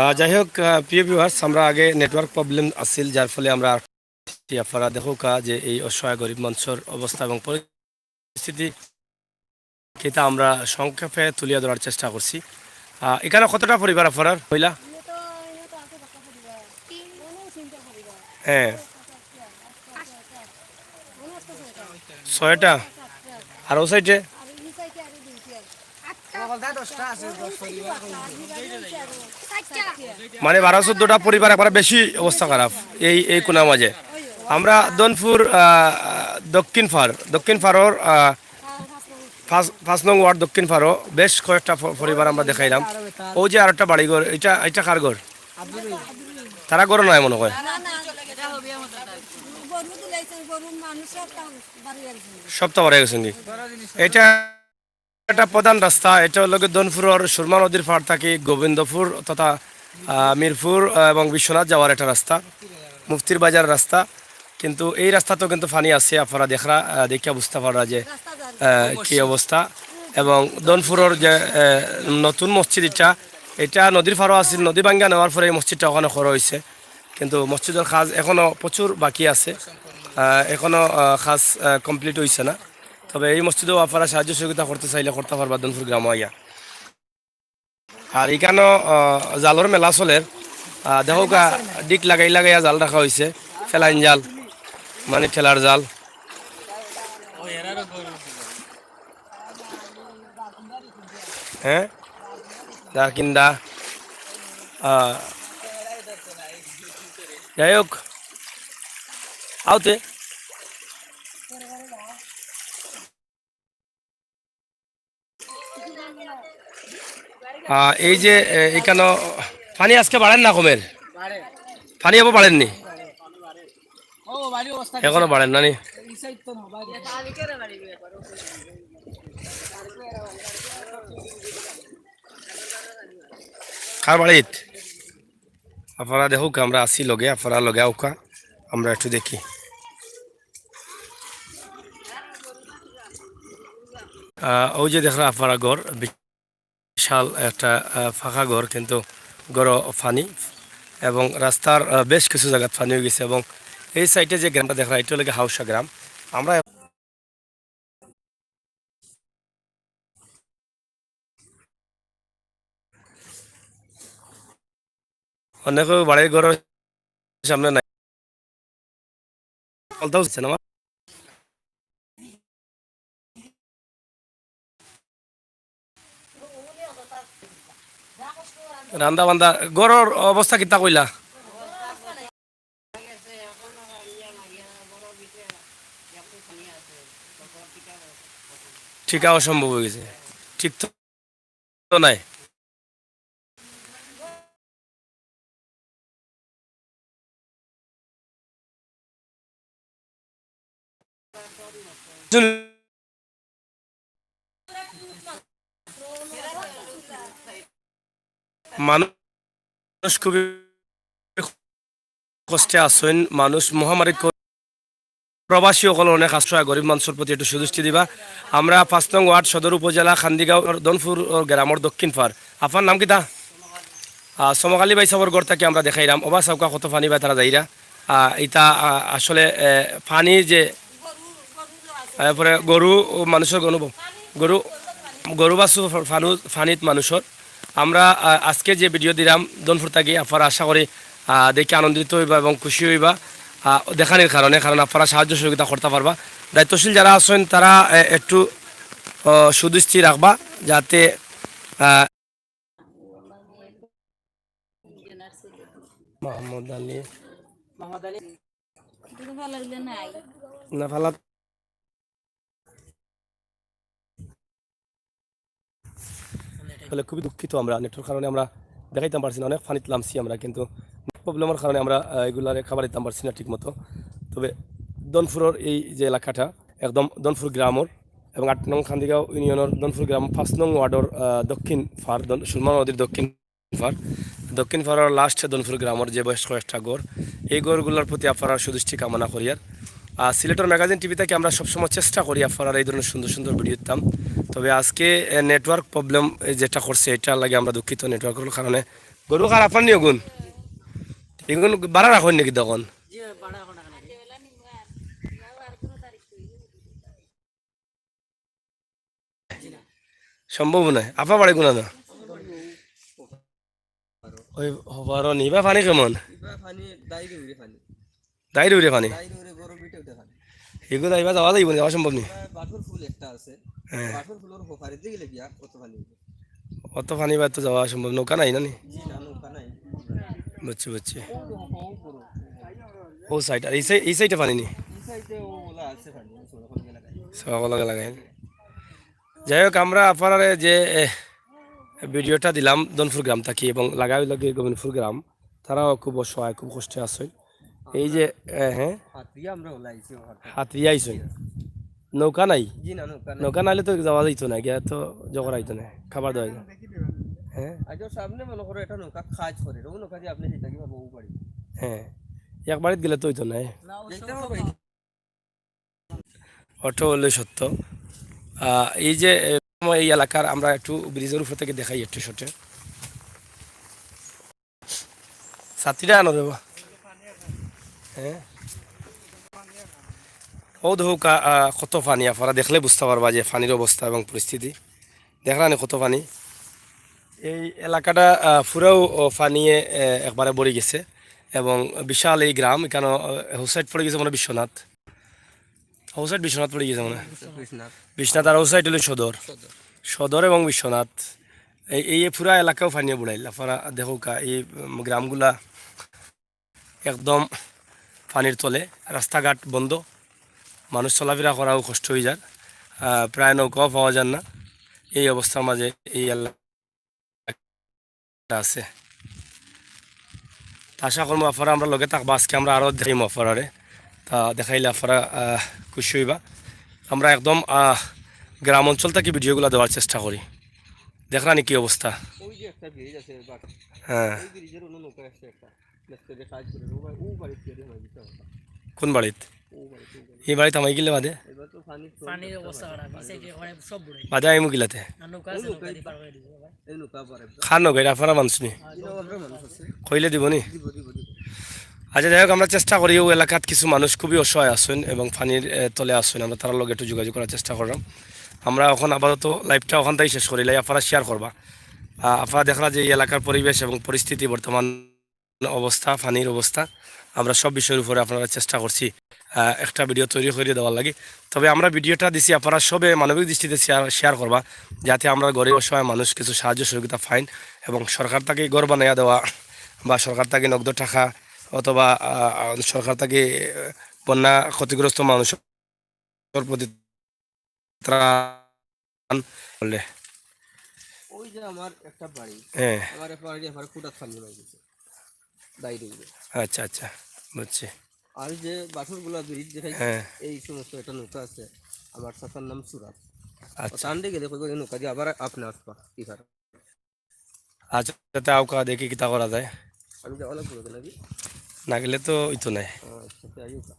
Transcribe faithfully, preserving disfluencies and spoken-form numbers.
আহ, যাই হোক, আহ, প্রিয় ভিউয়ার্স, আমরা আগে নেটওয়ার্ক প্রবলেম আছিল, যার ফলে আমরা আসছি। আপনারা দেখউক্কা যে এই অসহায় গরিব মানুষর অবস্থা এবং পরিস্থিতি কিতা আমরা সংক্ষেপে তুলিয়া ধরার চেষ্টা করছি। আহ, এখানো কতটা পরিবার আপনারার অইলা? হ্যাঁ, ছয়টা। আর ও সাইডে? মানে বারো চোদ্দটা পরিবার, একবারে বেশি অবস্থা খারাপ এই, এই কোনার মাঝে। আমরা দনপুর, আহ, দক্ষিণ ফার, দক্ষিণ ফারর, আহ, পাঁচ, পাঁচ নং ওয়ার্ড দক্ষিণ ফারো বেশ কয়েকটা প-, পরিবার আমরা দেখাইলাম। ওই যে আরেকটা বাড়ি ঘর, এটা, এটা কার ঘর? তারা ঘরো নাই মনে হয়। সবটা বাড়ি গেছে কি? এটা একটা প্রধান রাস্তা, এটা হলো গিয়া দনপুরর সুরমা নদীর পাড় থাকি গোবিন্দপুর তথা, আহ, মিরপুর, আহ, এবং বিশ্বনাথ যাওয়ার একটা রাস্তা, মুফতির বাজার রাস্তা। কিন্তু এই রাস্তাতেও কিন্তু পানি আছে, আপনারা দেখরা, আহ, দেখিয়া বুঝতা পাররা যে, আহ, কি অবস্থা। এবং দনপুরর যে, আহ, নতুন মসজিদ এটা, এটা নদীর পাড়ো আছিল, নদী ভাঙ্গা নেওয়ার পরে এই মসজিদটা ওখানো করা হইছে। কিন্তু মসজিদর কাজ এখনো প্রচুর বাকি আছে, আহ, এখনো, আহ, কাজ, আহ, complete হইছে না। তবে এই মসজিদেও আপনারা সাহায্য সহযোগিতা করতে চাইলে করতা পারবা দনপুর গ্রামো আইয়া। আর ইখানো, আহ, জালর মেলা চলের, আহ, দেখউক্কা, ডিক লাগাই লাগাইয়া জাল রাখা হইছে, ফেলাইন জাল, মানে ঠেলার জাল। হ্যাঁ, দা কিন্দা, আহ, যাই হোক, আউতে। আহ, এই যে, এ, ইখানো পানি আজকে বাড়ের না কমের? পানি আবার বাড়ের নি? এখনো বাড়ের না নি? কার বাড়িত? আপনারা দেখউক্কা, আমরা আছি লগে, আপনারা লগে আউক্কা, আমরা একটু দেখি। আহ, ওই যে দেখরা আপনারা ঘর, বিশাল একটা, আহ, ফাঁকা ঘর, কিন্তু ঘরো পানি এবং রাস্তার, আহ, বেশ কিছু জাগাত পানি হয়ে গেছে। এবং এই সাইডে যে গ্রামটা দেখরা, এটা হলো গিয়া হাউশা গ্রাম। আমরা অনেকে বাড়ির ঘরর সামনে নাই। বলতে হচ্ছে না আমার। রান্দা বান্দা, ঘরর অবস্থা কিতা কইলা? ঠিকা অসম্ভব হয়ে গেছে, ঠিক তো নাই। মানুষ খুবই কষ্টে আছইন, মানুষ মহামারীর ক-, প্রবাসী অকল অনেক আশ্রয়, গরিব মানুষর প্রতি একটু সুদৃষ্টি দিবা। আমরা পাঁচ নং ওয়ার্ড সদর উপজেলা কান্দিগাঁও দনপুর গ্রামর দক্ষিণ পার। আপনার নাম কিতা? আহ, সমকালী ভাই সাবর ঘর থাকি আমরা দেখাইলাম। ওবা সাউকা কত পানি বা তারা যাইরা। আহ, ইতা, আহ, আসলে, আহ, পানি যে, এরপরে গরু ও মানুষর গরু, গরু, গরু বাছুর ফানু-, পানিত মানুষর। আমরা, আহ, আজকে যে ভিডিও দিলাম দনপুর থাকি, আপনারা আশা করি, আহ, দেখে আনন্দিত হইবা এবং খুশি হইবা, আহ, দেখানির কারণে, কারণ আপনারা সাহায্য সহযোগিতা করতে পারবা। দায়িত্বশীল যারা আছেন তারা, আহ, একটু, আহ, সুদৃষ্টি রাখবা যাতে, আহ, মোহাম্মদ আলী। না, ফালাত। আসলে খুবই দুঃখিত আমরা, নেটওয়ার্ক কারণে আমরা দেখাইতাম পারছি না, অনেক পানিত লামছি আমরা, কিন্তু নেট প্রবলেমর কারণে আমরা, আহ, এগুলারে খাবার দিতাম পারছি না ঠিক মতো। তবে দনপুরর এই যে এলাকাটা, একদম দনপুর গ্রামর এবং আট নং কান্দিগাঁও ইউনিয়নর দনপুর গ্রাম পাঁচ নং ওয়ার্ডর, আহ, দক্ষিণ পার, দন-, সুরমা নদীর দক্ষিণ পার, দক্ষিণ পারর লাস্ট দনপুর গ্রামর যে বেশ কয়েকটা ঘর, এই ঘরগুলোর প্রতি আপনারা সুদৃষ্টি কামনা করিয়ার। আর সিলেটর ম্যাগাজিন টিভি থাকি আমরা সবসময় চেষ্টা করি আপনারা এই ধরনের সুন্দর সুন্দর ভিডিও দিতাম। তবে আজকে, এ, নেটওয়ার্ক প্রবলেম যেটা করছে, এটার লাগি আমরা দুঃখিত, নেটওয়ার্কর কারণে। গরু খারাপ পানি অগুন, এগুন বাড়া রাখইন নাকি তখন? সম্ভব নয়। আফা বাড়ি কুনানো? ওই হবারও নি। ইবা পানি কেমন? ইবা পানি দাইরে উড়ে পানি। দাইরে উড়ে পানি? দাইরে উড়ে গরম পিঠে উঠে পানি। এগুলো ইবা যাওয়া যাইব না, যাওয়া সম্ভব নি? ইবা বাটুর ফুল একটা আছে। হ্যাঁ। বাটুর ফুলর হপারে দিয়ে গেলে গিয়া কত পানি হইব। অত পানি বা তো যাওয়া সম্ভব, নৌকা নাই না নি? জি না, নৌকা নাই। বুঝছি, বুঝছি। ও, ও, ও, ও, ও। ও সাইড, আর এই সাইড, এই সাইডে পানি নি? এই সাইডে ও ওলা আছে পানি, ও ছোট করে লাগাই। সব ওলা লাগাই। যাই হোক, আমরা আপনারারে যে, এ, ভিডিওটা দিলাম ধনপুর গ্রাম থাকি এবং লাগাই লাগে গোবিন্দপুর গ্রাম, তারাও খুব অসহায়, খুব কষ্টে আছেন। এই যে, এ, হ্যাঁ, হাতরিয়া আমরা ওলা আইছি ওখান থেকে। হাতরিয়া আইছেন। নৌকা নাই? জি না, নৌকা নাই। নৌকা নাইলে তো যাওয়া যাইতো না, গিয়া তো জোগাড় আইতো না, খাবার দেওয়া যায়। হ্যাঁ? আচ্ছা, সামনে মনে করো একটা নৌকা কাজ করে, ও নৌকা দিয়ে আপনি যেটা কি ভাবো ও বাড়ি। হ্যাঁ, এক বাড়িত গেলে তো হইতো না। দেখতে হবে। অটো হলে সত্য। আহ, এই যে, এ, এই এলাকার আমরা একটু ব্রিজের উপর থেকে দেখাই একটু শটে। ছাতিটা আনো দেবো। হ্যাঁ? ও দেখো কা-, আহ, কত পানি, আপনারা দেখলে বুঝতে পারবা যে পানির অবস্থা এবং পরিস্থিতি। দেখরা নি কত পানি? এই এলাকাটা, আহ, পুরাও, ও, পানিয়ে, এ, একবারে ভরি গেছে এবং বিশাল এই গ্রাম, এখানে, আহ, হৌসাইড পড়ে গেছে মানে বিশ্বনাথ। হৌসাইড বিশ্বনাথ পড়ে গেছে মানে। বিশ্বনাথ। বিশ্বনাথ আর হৌসাইড হলো সদর। সদর। সদর এবং বিশ্বনাথ। এই, এই পুরা এলাকাও পানিয়ে বুড়াইল। আপনারা দেখো কা, এই, উম, গ্রামগুলা একদম পানির তলে, রাস্তাঘাট বন্ধ, মানুষ চলাফেরা করাও কষ্ট হয়ে যার। আহ, প্রায় নৌকাও পাওয়া যার না। এই অবস্থার মাঝে এই এলাকা আছে। তা আশা করবো আপনারা আমরা লগে থাকবা, আজকে আমরা আরও দেখাইমু আপনারারে। তা দেখাইলে আপনারা, আহ, খুশি হইবা। আমরা একদম, আহ, গ্রাম অঞ্চল থেকে ভিডিওগুলো দেওয়ার চেষ্টা করি। দেখরা নি কি অবস্থা? ওই যে একটা ব্রিজ আছে, বাট-, হ্যাঁ। ওই ব্রিজের অন্য নৌকা আছে একটা। মিস্ত্রি কাজ করে, ও বাড়ি, ও বাড়ি দিয়ে দিয়ে হয় দিতে হবে। কোন বাড়িত? ও বাড়ি, ও বাড়ি। এই বাড়িত আমার গেলে বাদে? এবার তো পানির তো পানির অবস্থা খারাপ, এই সাইডে ওখানে সব বুড়ে। বাদে আমি গিলাতে। আর নৌকা আছে, নৌকা নৌকা দিয়ে পার করে দিব, বাবা। এই নৌকা পারে। খার নৌকা, এটা আপনারা মানুষ নি? এটা আপনারা মানুষ আছে। কইলে দিব নি? দিব, দিব, দিব। আচ্ছা, যাই হোক, আমরা চেষ্টা করি, ও এলাকাত কিছু মানুষ খুবই অসহায় আছেন এবং পানির, এ, তলে আছেন, আমরা তারার লগে একটু যোগাযোগ করার চেষ্টা করলাম। আমরা এখন আপাতত লাইভটা ওখানটাই শেষ করি, লাইভ আপনারা শেয়ার করবা। আহ, আপনারা দেখরা যে এই এলাকার পরিবেশ এবং পরিস্থিতি বর্তমান অবস্থা, পানির অবস্থা, আমরা সব বিষয়ের উপরে আপনারা চেষ্টা করছি, আহ, একটা ভিডিও তৈরি করে দেওয়ার লাগি। তবে আমরা ভিডিওটা দিছি, আপনারা সবে মানবিক দৃষ্টিতে শেয়ার, শেয়ার করবা, যাতে আমরা গরিব অসহায় মানুষ কিছু সাহায্য সহযোগিতা পাইন এবং সরকার থেকে ঘর বানাইয়া দেওয়া বা সরকার থেকে নগদ টাকা অথবা, আহ, সরকার থেকে, আহ, বন্যা ক্ষতিগ্রস্ত মানুষের প্রতি ত্রাণ করলে। ওই যে আমার একটা বাড়ি, হ্যাঁ। আমার এক বাড়ি, আমার কুটাত পানি হয়ে গেছে। বাইরে গেলে। আচ্ছা, আচ্ছা, বুঝছি। আর যে বাছুরগুলা ব্রিজ দেখাই, হ্যাঁ। এই সমস্ত একটা নৌকা আছে, আমার চাচার নাম সুরাজ। আচ্ছা। তান্ডে গেলে কইব, "এই নৌকা দিয়ে আবার আপনি আসবা, কি কারণ?" আচ্ছা, তে আউকা দেখি কিতা করা যায়। আমি যাওয়া লাগবো না নাকি? না গেলে তো হইতো নাই। আচ্ছা, তে আইও কা।